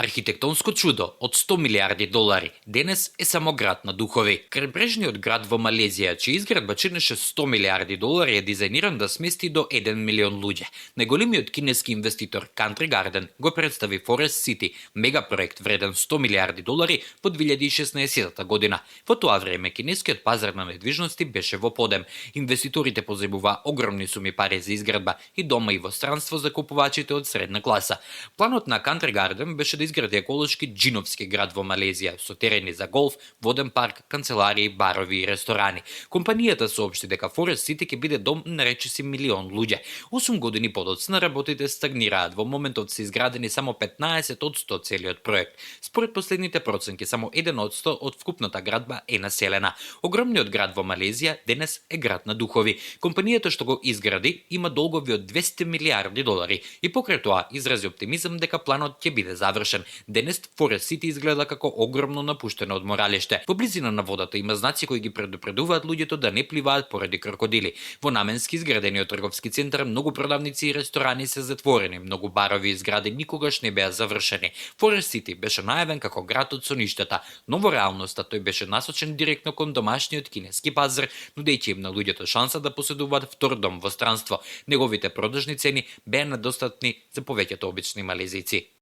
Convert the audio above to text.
Архитектонско чудо од 100 милиарди долари денес е само град на духови. Крајбрежниот град во Малезија, чија изградба чинеше 100 милиарди долари, е дизајниран да смести до 1 милион луѓе. Најголемиот кинески инвеститор Country Garden го представи Forest City, мегапроект вреден 100 милиарди долари во 2016 година. Во тоа време кинескиот пазар на недвижности беше во подем. Инвеститорите позајмуваа огромни суми пари за изградба и дома и во странство за купувачите од средна класа. Планот на Country Garden беше да изгради еколошки джиновски град во Малезија со терени за голф, воден парк, канцеларии, барови и ресторани. Компанијата соопшти дека Forest City ќе биде дом на речиси милион луѓе. 8 години подоцна работите стагнираат. Во моментот се изградени само 15% од целиот проект. Според последните проценки, само 1% од вкупната градба е населена. Огромниот град во Малезија денес е град на духови. Компанијата што го изгради има долгови од 200 милиарди долари и покрај тоа изрази оптимизам дека планот ќе биде завршен. Денес Forest City изгледа како огромно напуштено одморалиште. Во близина на водата има знаци кои ги предупредуваат луѓето да не пливаат поради крокодили. Во наменски изградениот трговски центар многу продавници и ресторани се затворени, многу барови и згради никогаш не беа завршени. Forest City беше најавен како градот со ништата, но во реалноста тој беше насочен директно кон домашниот кинески пазар, нудејќи им на луѓето шанса да поседуваат втор дом во странство. Неговите продажни цени беа недостатни за повеќето обични малезијци.